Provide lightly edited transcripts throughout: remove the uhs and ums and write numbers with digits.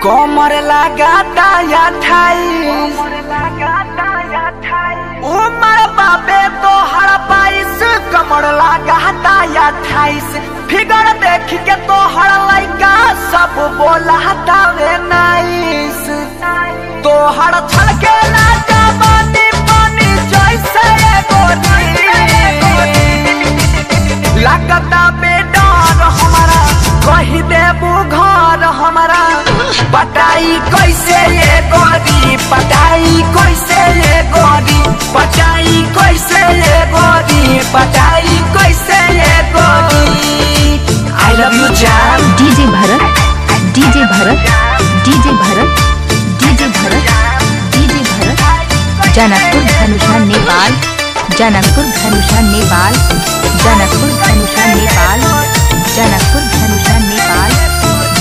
कमर लगाता 28, उमर बाबे तोहर 22, कमर लगाता 28। फिगर देख के तोहर लइका सब बोलता वे नाइस। तोहर छलके ना जवानी पानी जैसे गोरी, लगता बेडर हमारा कही देबू घर हमारा। पटाई कैसे ये गोरी, पटाई कैसे ये गोरी, पटाई कैसे ये गोरी, पटाई कैसे ये गोरी। I love you जान। DJ Bharat, DJ Bharat, DJ Bharat, DJ Bharat, DJ Bharat. Janakpur Dhanusha Nepal, Janakpur Dhanusha Nepal, Janakpur Dhanusha Nepal, Janakpur Dhanusha Nepal,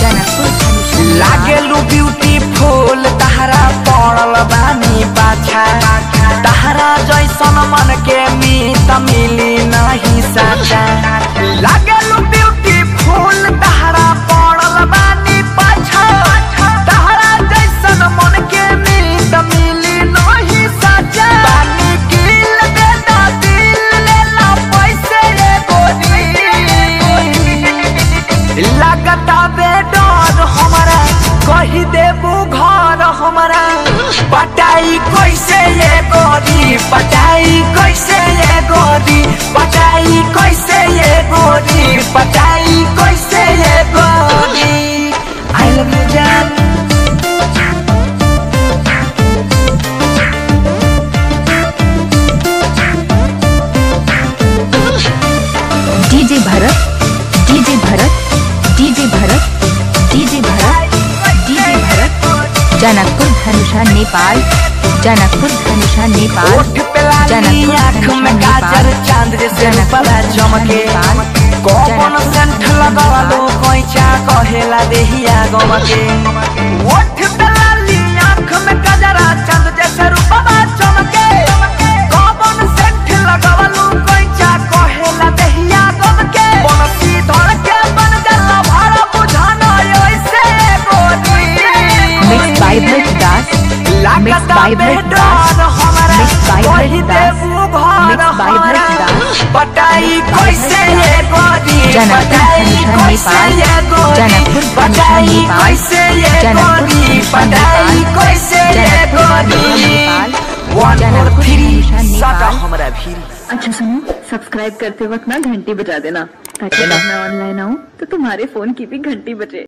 Janakpur Dhanusha. लागेलु ब्यूटीफुल तहरा पड़ल बानी पाछा, तहरा जैसन मन के मीत मिली नहीं साचा। लागेलु ब्यूटीफुल तहरा पड़ल बानी पाछा, तहरा जैसन मन के मीत मिली नहीं साचा। बानी गिल देना दिल लेला पैसे ये गोरी, लगता बेडर हमारा कही देबू घर हमारा। पटाई कैसे ये गोरी, पटाई कैसे ये गोरी, पटाई कैसे ये गोरी, पटाई कैसे ये गोरी। I love you जान। DJ Bharat, DJ Bharat, DJ Bharat, DJ Bharat, DJ Bharat. Janakpur Dhanusha Nepal, Janakpur Dhanusha Nepal, ओठ पे लाली आँख में काजर चांद जैसे रूपवा चमके, कौन सेंट लगावलो कोइचा कहेला देहिया गमके। ओठ पे लाली आँख में काजरा चांद जैसे रूपवा चमके, कौन सेंट लगावलो कोइचा कहेला देहिया गमके। बनसी धर के बन जाला भाड़ा बुझाना ऐसे गोरी। Mix by Bharat Das, mix by Bharat Das, mix by Bharat Das, mix by Bharat Das. पटाई कैसे ये गोरी, जनकपुर पटाई धनुषा कैसे नेपाल, ये गोरी, जनकपुर धनुषा पटाई नेपाल, कैसे ये जनकपुर गोरी, धनुषा पटाई नेपाल, कैसे ये जनकपुर गोरी। धनुषा नेपाल, 1 4 जनकपुर 3 धनुषा साटा नेपाल। हमरा भीड़। अच्छा सुनो, सब्सक्राइब करते वक्त ना घंटी बजा देना, ताकि जब मैं ऑनलाइन आऊँ तो तुम्हारे फोन की भी घंटी बजे।